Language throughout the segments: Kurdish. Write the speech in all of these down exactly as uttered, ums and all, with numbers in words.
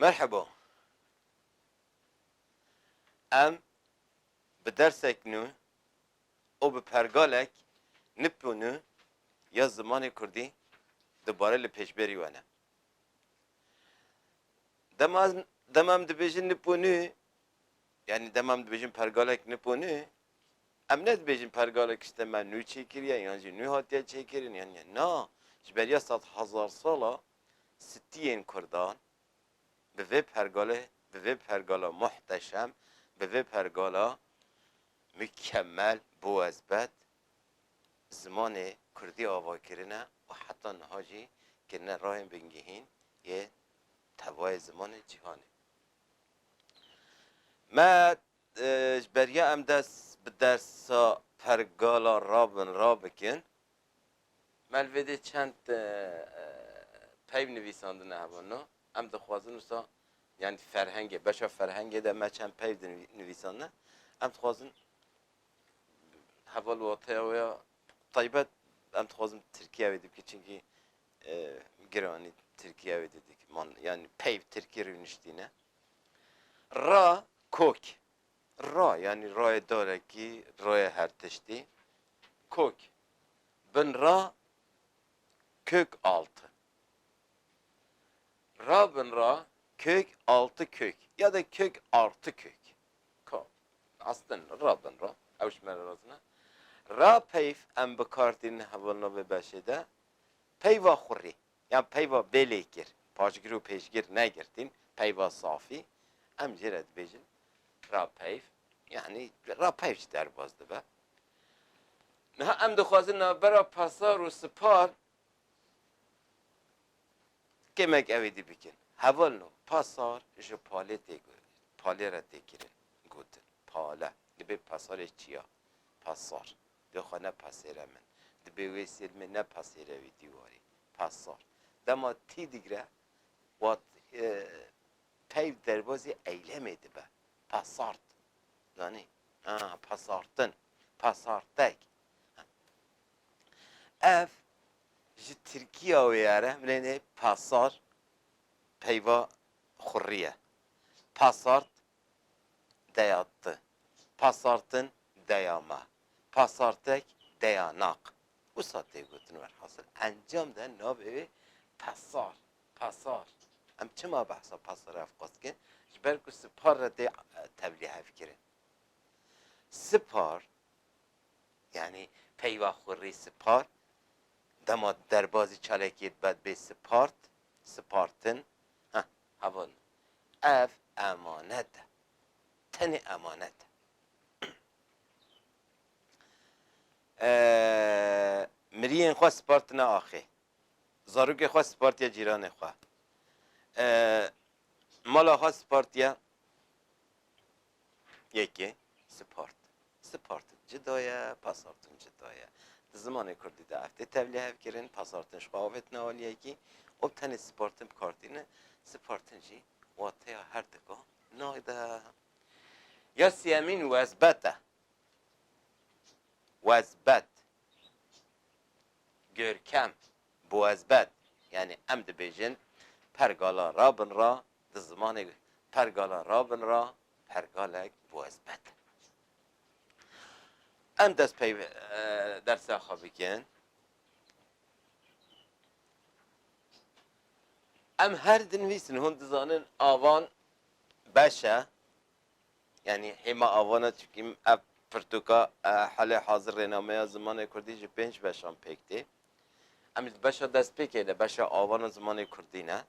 Merheba. Em bi dersek nû û bi pergalek nipûnû ya zimanê kurdî dubare li pêşberî we ne. Dema, dema em dibêjin nipûnû, yanî dema em dibêjin pergalek nipûnû, em ne dibêjin pergalek işte me nû çêkiriye yan jî nû hatiye çêkirin, yanî na, ji beriya sed hezar sala stiyên kurdan bi vê pergale, bi vê pergala muhteşem, bi vê pergala mükemmel, biwezbet zimanê kurdî ava kirine û heta niha jî kirine rayên bingehîn yê tevayê zimanê cîhanê. Me, e, ji beriya em dest bi dersa pergala rabin rabikin, me li vê dê çend, e, e, peyv nivîsandine hevalno. Em dixwazin wisa, yanî ferhengê, beşa ferhengê de me çend peyv dinivî-, nivîsandine. Em dixwazin heval wateya wê ya taybet, em dixwazin tirkiye wê dibike, çimkî, e, giranî tirkiye wê didik. Man, yanî peyv tirkî rûniştîne. Ra, kok. Ra, yanî rayê darekî, rayê her tiştî. Kok. Bin ra, kök altı. Ra bin ra, kök altı kök. Ya da kök artı kök. Ka. Aslında ra bin ra. Ew ji me re razine. Ra peyv em bi kar tînin hevalna vê beşê de. Peyva xurî. Yan peyva bê lêkir. Paşgir û pêşgir negirtîn. Peyva safî. Em jê re dibêjin ra peyv. Yanî ra peyv jî derbas dibe. Niha em dixwazin navbera pasar û sipar kêmek ew ê dî bikin. Hevalno, pasar ji palê tê gu-, palê re tê kirin, gotin. Pale. Dibê pasarê çiya? Pasar. Dê xwe ne pasêre min. Dibê wê sêlmê ne pasêre wî dîwarî. Pasar. Dema tî digre, wat, e, peyv derbazî eylemê dibe. Pasart. Zanî? Ha, pasartin. Pasartek. Ev ji Tirkiya wê ere, milênê pasar peyva xurriye. Pasart deyattı. Pasartin deyama. Pasartek deyanak. Wisa tê gotin werhasil. Encam de navê wê pasar. Pasar. Em çima behsa pasar ev qas dikin? Ji ber ku sipar re tê, e, tevlî hev kirin. Sipar, yanî peyva xurî sipar, dema derbazî çalekiyê dibe dibê sipart, sipartin. Heh, hevalno. Ev emanet e. Tenê emanet e. Eee, miriyên xwe sipartine axê. Zarokê xwe sipartiye cîranê xwe. Eee, mala xwe sipartiye yekê, sipart. Sipartin cida ye, pasartin cida ye. Di zimanê kurdî de ev tê tevlî hev kirin, pasartin ji xwe avêtine aliyekî û tenê sipartin bi kar tîne, sipartin jî wateya her dika nayde. Ya siyemîn wezbet e. Wezbet. Görkem. Bi wezbet. Yanî em dibêjin pergala rabin ra, di zimanê pergala rabin ra, pergalek bi wezbet. Em dest pey, e, dersa xwe bikin. Em her dinivîsin, hûn dizanin avan beş e. Yanî hêma avana, çimkî ev pirtûka, e, halê hazir rênameya zimanê kurdî ji pênc beşan pêk tê. Em ji beşa destpêkê de beşa avana zimanê kurdî ne.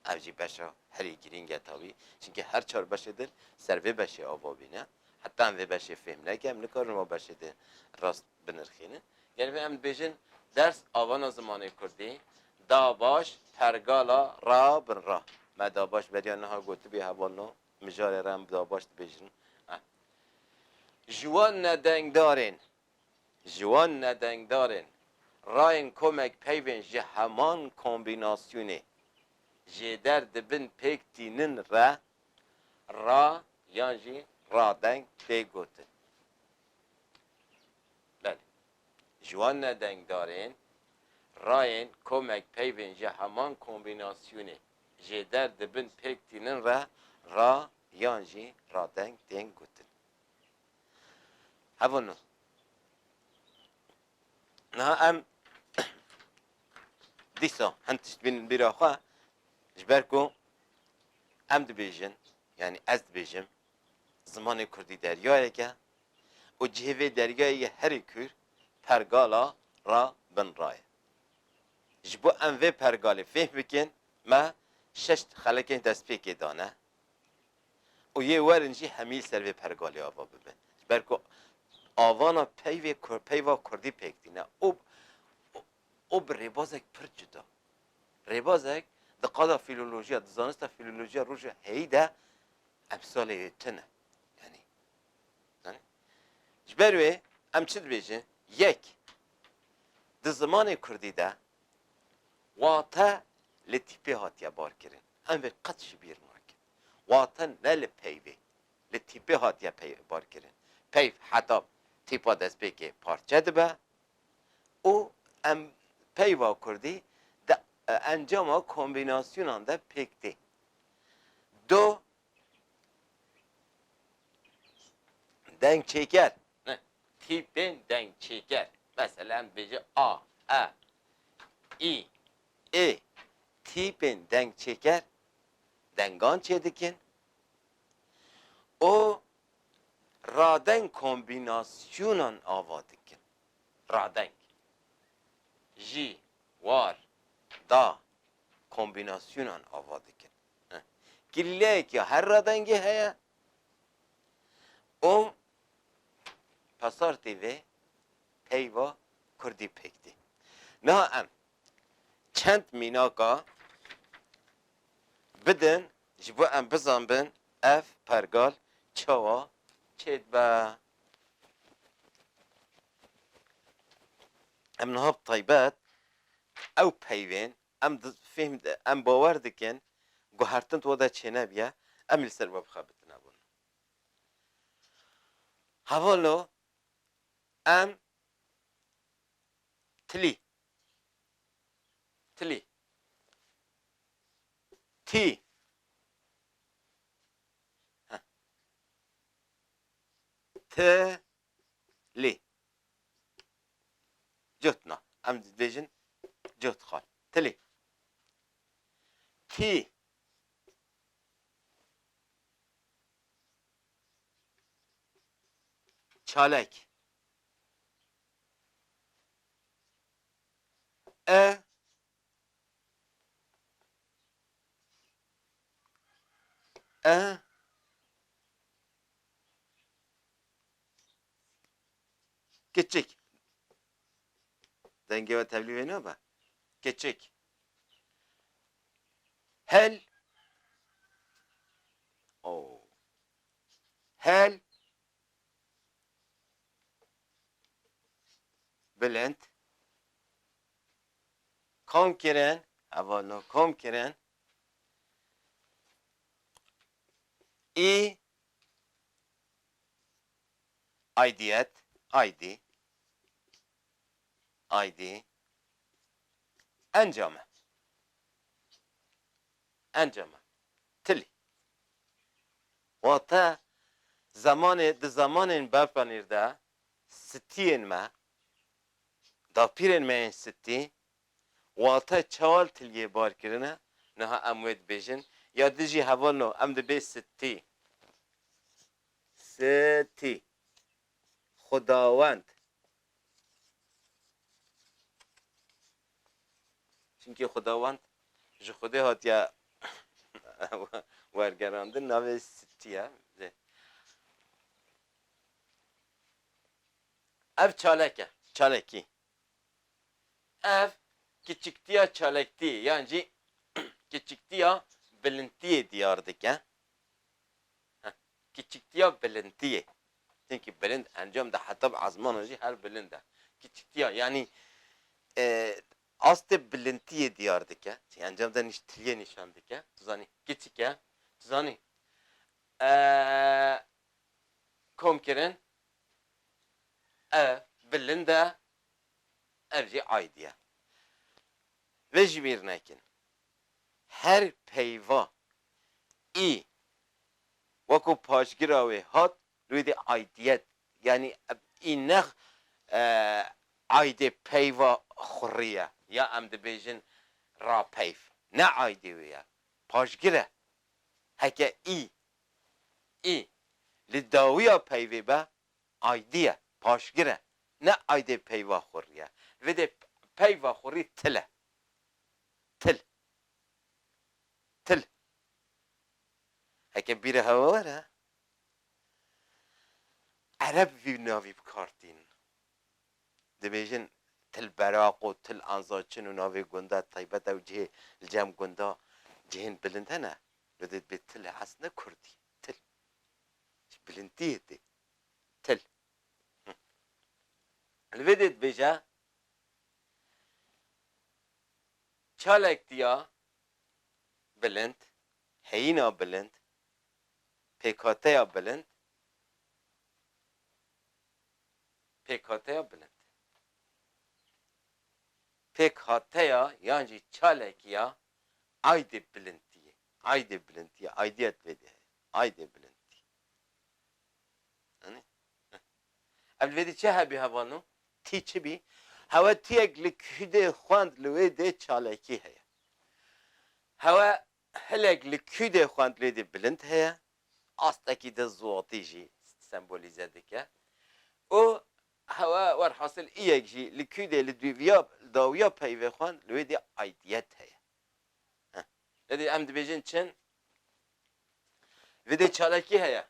Ev jî beşa herî girîng e tawî. Çimkî her çar beşê din ser vê beşê ava bîne. Heta em vê beşê fêm neke, em nikarin wa beşê din rast binirxînin. Gelê me em dibêjin ders avana zimanê kurdî, da baş, pergala, ra bin ra. Me da baş beriya niha gotibî hevalno. Mijarê re em bi dabaş dibêjin. Eh. Ji wan nedengdarên, ji wan nedengdarên rayên komek peyvên ji heman kombînasyonê jêder dibin pêk tînin re ra yan jî radeng tê gotin. Belê. Ji wan nedengdarên rayên komek peyvên ji heman kombînasyonê Jêder dibin pêk tînin re ra yan jî radeng tên gotin. Hevalno. Niha em dîsa hin tişt bînin bîra xwe, ji ber ku em dibêjin, yanî ez dibêjim, zimanê kurdî deryayek e û cihê vê deryayê yê herî kûr pergala ra bin ra ye. Ji bo em vê pergalê fêhm bikin, me şeş xelekên destpêkê dane û yê werin jî hemî li ser vê pergalê ava bibin. Ji ber ku avana peyvê kur-, peyva kurdî pêk tîne û, û bi rêbazek pir cuda. Rêbazek di qada fîlolojiya, di zanista fîlolojiya roja heyî de emsalê wê tune. Yanî, yanî, ji ber wê em çi dibêjin? Yek, di zimanê kurdî de wate li tîpê hatiye barkirin. Em vê qet ji bîr nakin. Wate ne li peyvê, li tîpê hatiye pey-, barkirin. Peyv heta tîpa destpêkê parçe dibe û em peyva kurdî di, e, encama kombînasyonan de pêk tê. Do, dengçêker. Ne, tîpên dengçêker. Mesela em dibêje a, e, î, ê. Tîpên dengçêker dengan çêdikin û radeng kombînasyonan ava dikin. Radeng. Jî, war, da, kombînasyonan ava dikin. Heh. Killeyek ya her radengê heye û pasartê vê peyva kurdî pêk tê. Niha em çend mînaka bidin, ji bo em bizanbin ev pergal çawa çêdibe. Em niha bi taybet ew peyvên, em di-, fêhm, em bawer dikin, guhertin di we de çênebiye, em li ser we bixebitine bûn. Hevalno, em tilî, tilî, tî, heh, ti, lî. Cotna. Em dibêjin cot xal. Tilî. Tî. Çalek. E. E. Kiçik. Dengê we tevlî wê nabe. Kiçik. Hel. Oo. Hel. Bilind. Kom kirin. Hevalno kom kirin. Î. Aidiyet. Aidî. Aidî. Encame. Encame. Tilî. Wate zemanê, di zemanên berpanîr de stiyên me, dapîrên me yên stî, wate çawa li tiliyê bar kirine, niha em wê dibêjin. Ya dijî hevalno, em dibê stî. Stî. Xwedawend. Çimkî Xwedawend ji Xwedê hatiye wergerandin, navê stî ye. Ev çalek e, çalekî. Ev kiçiktiya çalektî, yan jî kiçiktiya bilindtiyê diyar dike. Heh, kiçiktiya bilindtiyê. Çimkî bilind encam de heta bi ezmana jî her bilind e. Kiçiktiya, yanî, e, astê bilindtiyê diyar dike. Encam de nîş-, tiliyê nîşan dike. Tu zanî kiçik e. Tu zanî, e, kom kirin, ev bilind e, ev jî aidî ye. Vê ji bîr nekin. her peyva î wekû paşgira wê hat, li wê dê aydiyet, yanî î ne, e, aydê peyva xurî ye, ya em dibêjin rapeyv. Ne aydê wê ye. Paşgir e. Heke î, î li dawiya peyvê be, aydî ye, paşgir e. Ne aydê peyva xurî ye. Vê dê peyva xurî til e. Til. Til. Heke bîra hewe were, Ereb vî navî bi kar tînin. Dibêjin til beraq û til anzaçin û navê gunda taybet ew cihê li cem gunda cihên bilind hene. Li dê dibê til e, aslında kurdî. Til. Ji bilindiyê tê. Til. Hı. Li vê dê dibêje, çalektiya bilind, heyîna bilind, pêkhateya bilind, pêkhateya bilind. Pêkhateya yan jî çalekiya aydê bilindiyê. Aydê bilindiyê. Aydiyet vê dê heye. Aydê bilindiyê. Yanî? Ev li vê dê çi hebî hevalno? Tî çi bî? Hewe tiyek li kûdê xwend li wê dê çalekî heye. Hewe hilek li kûdê xwend li wê dê bilind heye. Astekî de ziwatî jî sembolîze dike. Û hewe werhasil îyek jî li kûdê li dûviya, dawiya peyvê xwend li wê dê aydiyet heye. Heh. Lê dê em dibêjin çin? Vê dê çalekî heye.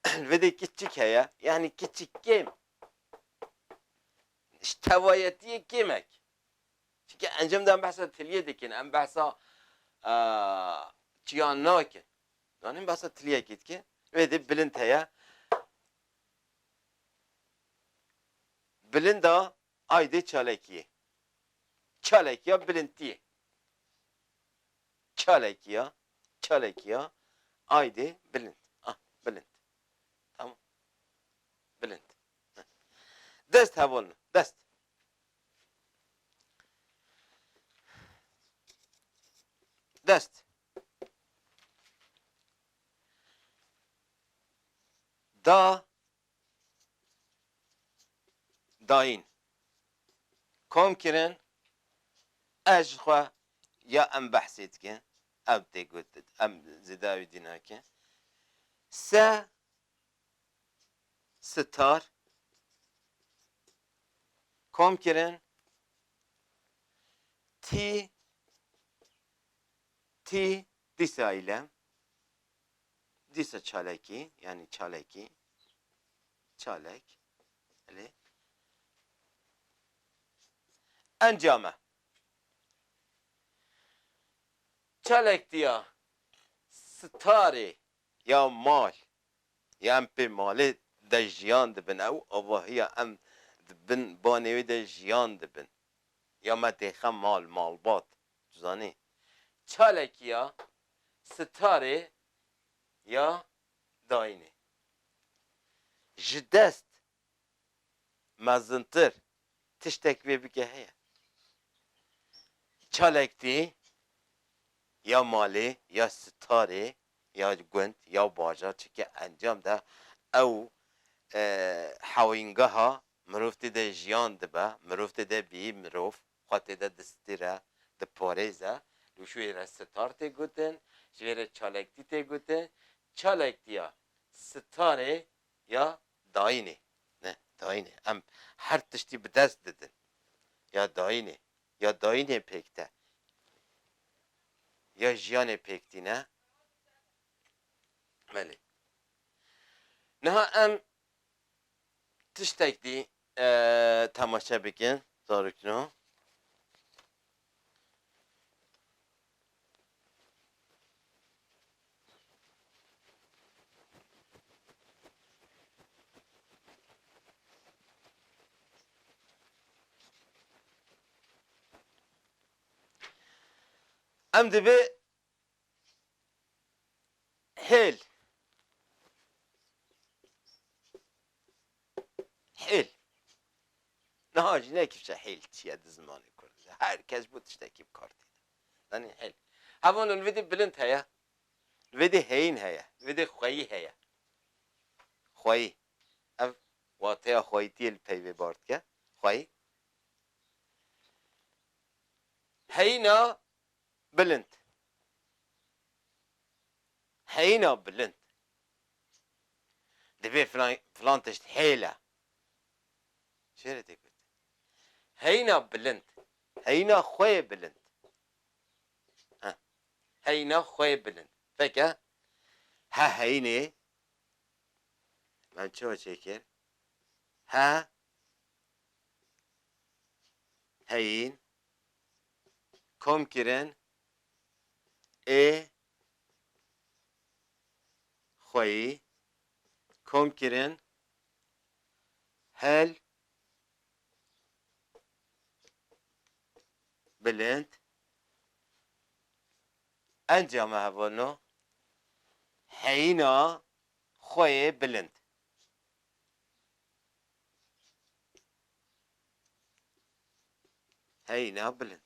Vê dê kiçik heye. Yanî kiçik kêm. Ji tevayetiyê kêmek. Çike encam de em behsa tiliyê dikin. Em behsa, a, çiyan nakin. Yanî em behsa tiliyekê dikin. Vê dê bilind heye. Bilinda aydê çalekiyê. Çalekiya bilindiyê. Çalekiya, çalekiya aydê bilind. Ah, bilind. Tamam. Bilind. Heh. Dest hevalno, dest. Dest. Da, dayîn. Kom kirin, ez ji xwe ya em behsê dikin, ev tê got, em zêde wî dî nakin. Se, sitar, kom kirin, tî, tî, dîsa îlem. Dîsa çalekî, yanî çalekî, çalek, elê. Encame. Çalektiya sitarê ya mal, ya em pê malê de jiyan dibin, ew avahiya em di bin banê wê de jiyan dibin. Ya me têxe mal, malbat, tu zanî. Çalekî ya sitarê ya dayînê. Ji dest mezintir tiştek vê bike heye. Çalektî ya malê, ya sitarê, ya gund, ya bajar, çike encam de ew, e, hewîngeha mirov tê de jiyan dibe, mirov tê de bî mirov, xwe tê de distire, diparêze, li ji wê re sitar tê gotin, ji wê re çalektî tê gotin. Çalektiya sitarê ya dayînê. Ne, dayînê. Em her tiştî bi dest didin. Ya dayînê. Ya dayînê pêk te. Ya jiyanê pêk tîne. Belê. Niha em tiştek dî, e, temaşe bikin, zarokino. Em divê hêl. Hêl. Niha jî ne kifşe hêl çi ye di zimanê kurdî de. Her kes bo tiştekî bi kar tîne. Danî hêl. Hevalno, li vê dê bilind heye. Li vê dê heyîn heye. Li vê dê xweyî heye. Xweyî. Ev wateya xweyîtiyê li peyvê bar dike. Xweyî. Heyîna bilind. Heyîna bilind. Divê filan, filan tişt hêle. Şêrê tê got. Heyîna bilind. Heyîna xweyê bilind. Heh. Heyîna xweyê bilind. Peke. He heyînê. Em çawa çêkir? He heyîn kom kirin ê xweyî kom kirin hel bilind. Encama hevalno heyîna xweyê bilind. Heyîna bilind.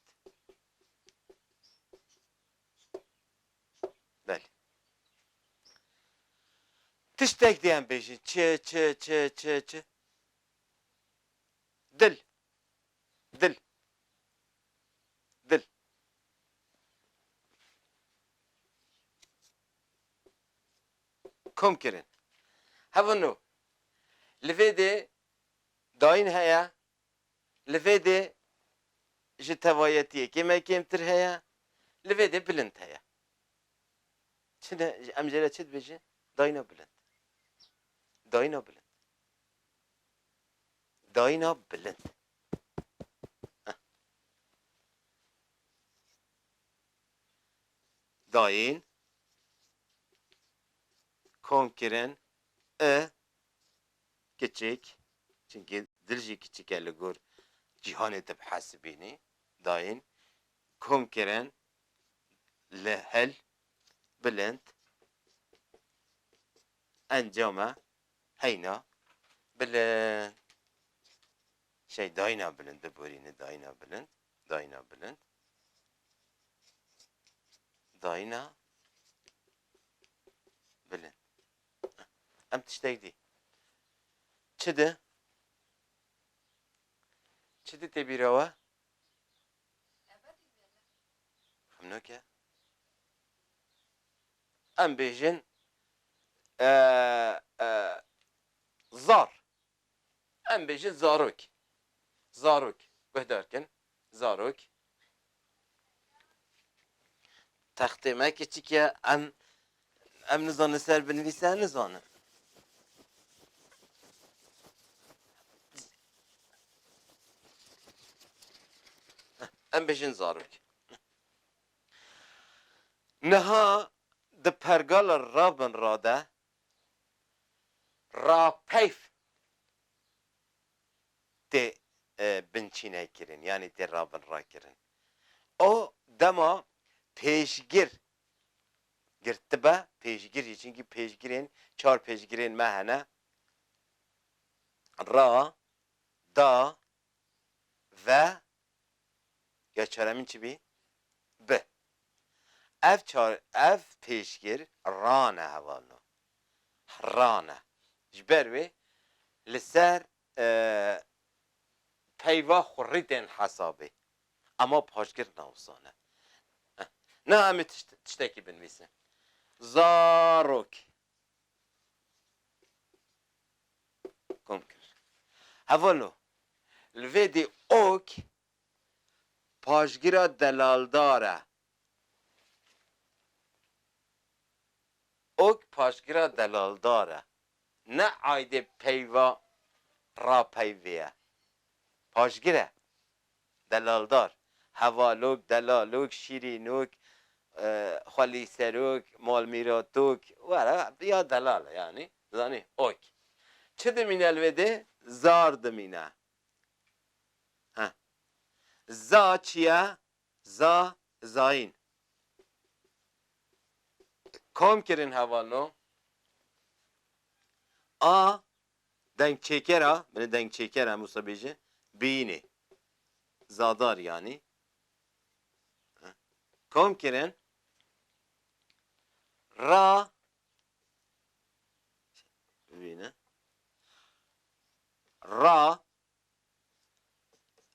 Belê. Tiştek dê em bêjin. Çi, çi, çi, çi, çi? Dil. Dil. Dil. Kom kirin. Hevano. Li vê dê dayîn heye. Li vê dê ji tevayetiyê kêm me kêmtir heye. Li vê dê bilind heye. Çi ne, em jê re çi dibêjin? Dayîna bilind. Dayîna bilind. Dayîna bilind. Heh. Dayîn kom kirin i kiçik, çimkî dil jî kiçik e li gor cîhanê tu bihesibînî. Dayîn kom kirin li hel bilind, encama heyna bilind. Şey, dayna bilind, biborîne, dayna bilind, dayna bilind, dayna bilind. Em tiştek dî. Çi di? Çi di tê bîra we? Xemnoke. Em bêjin, e, e, zar. Em bêjin zarok. Zarok. Guhdar kin. Zarok. Textê me kiçik e. Em, em nizanin ser binivîse, nizanin. Em bêjin zarok. Niha di pergala rabin ra de rapeyv tê, e, binçîne kirin, yanî tê rabin rakirin. O dema pêşgir girtibe, pêşgir jî, çimkî pêşgirên, çar pêşgirên me hene. Ra, da, ve, ya çaremîn çi bî? Bi. Ev çar, ev pêşgir ran e, hevalno. Ran e. Ji ber wê li ser, e, peyva xurî tên hesabê. Ema paşgir ne wisa ne. Eh, ne em ê tişt-, tiştekî binivîsin. Zarok. Kom kir. Hevalno, li vê dê ok paşgira delaldar e. Ok paşgira delaldar e. Ne aydê peyva rapeyvê ye. Paşgir e. Delaldar. Hevalok, delalok, şîrînok, e, xwelîserok, malmîratok, were ya delal e yanî. Zanî? Ok. Çi dimîne li vê dê? Zar dimîne. Heh. Za çi ye? Za, zayîn. Kom kirin hevalno? A, dengçêker a, binê dengçêker em wisa bêjin, bînê. Zadar yanî. Heh. Kom kirin? Ra. Bibîne. Ra.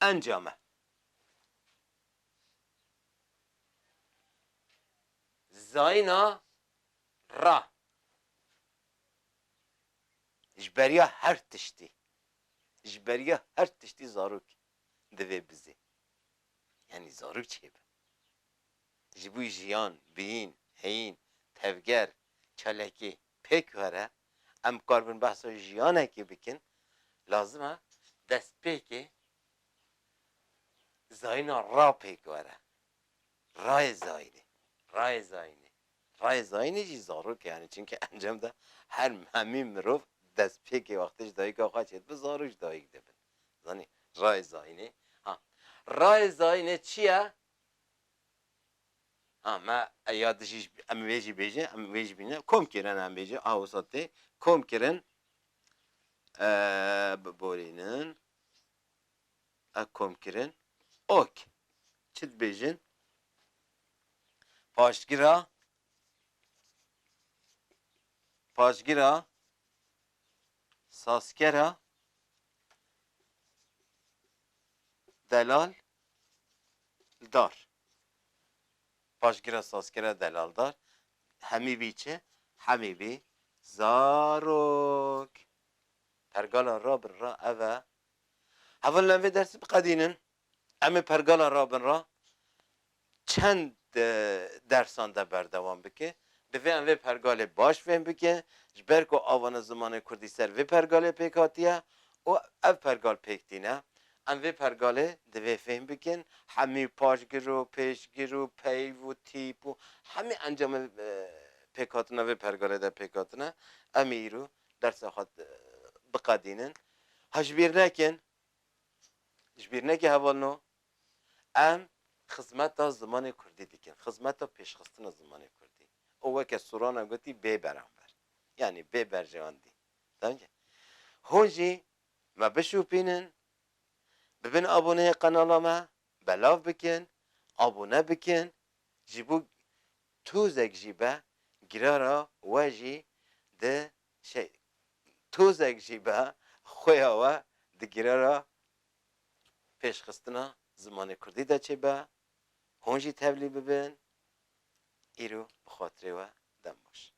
Encam e. Zayîna ra. Ji beriya her tiştî. Ji beriya her tiştî zarok divê bizê. Yanî zarok çêbe. Ji bo jiyan, bîn, heyîn, tevger, çalakî pêk were, em karibin behsa jiyanekê bikin, lazim e destpêkê zayîna ra pêk were. Rayê zayînê. Rayê zayînê. Rayê zayînê jî zarok e, yanî, çimkî encam de her hemî mirov destpêkê wextê ji dayika xwe çêdibe, zarok ji dayik dibin. Zanî, rayê zayînê. Ha. Rayê zayînê çi ye? Ha, me ya dijî jî, em vê jî bêjin, em vê jî bîne. Kom kirin em bêjin, a wisa tê. Kom kirin. Eee, biborînin. E, kom kirin. Ok. Çi dibêjin? Paşgira, paşgira, sazkera, delal, dar. Paşgira, sazkera, delaldar. Hemî bî çi? Hemî bî zarok. Pergala ra bin ra ev e. Hevalên, em vê dersî biqedînin. Em ê pergala ra bin ra çend, e, dersan de berdewam bike. Divê em vê pergalê baş fêm bikin. Ji ber ku avana zimanê kurdî ser vê pergalê pêk hatiye û ev pergal pêk tîne. Em vê pergalê divê fêm bikin. Hemî paşgir û pêşgir û peyv û tîp û hemî encamê, e, pêkhatina vê pergalê de pêk hatine. Em ê îro dersa xwe, e, biqedînin. Ha, ji bîr nekin, ji bîr neke hevalno, em xizmeta zimanê kurdî dikin, xizmeta pêşxistina zimanê kurdî. Û weke Surana gotî, bê beramber. Yanî bê berjewendî. Tamam ki? Hûn jî me bişopînin, bibin aboneyê qenala me, belav bikin, abone bikin, ji bo tozek jî be girara we jî di şey, tozek jî be xweya we di girara pêşxistina zimanê kurdî de çêbe, hûn jî tevlî bibin. Îro bi xatirê we dem baş.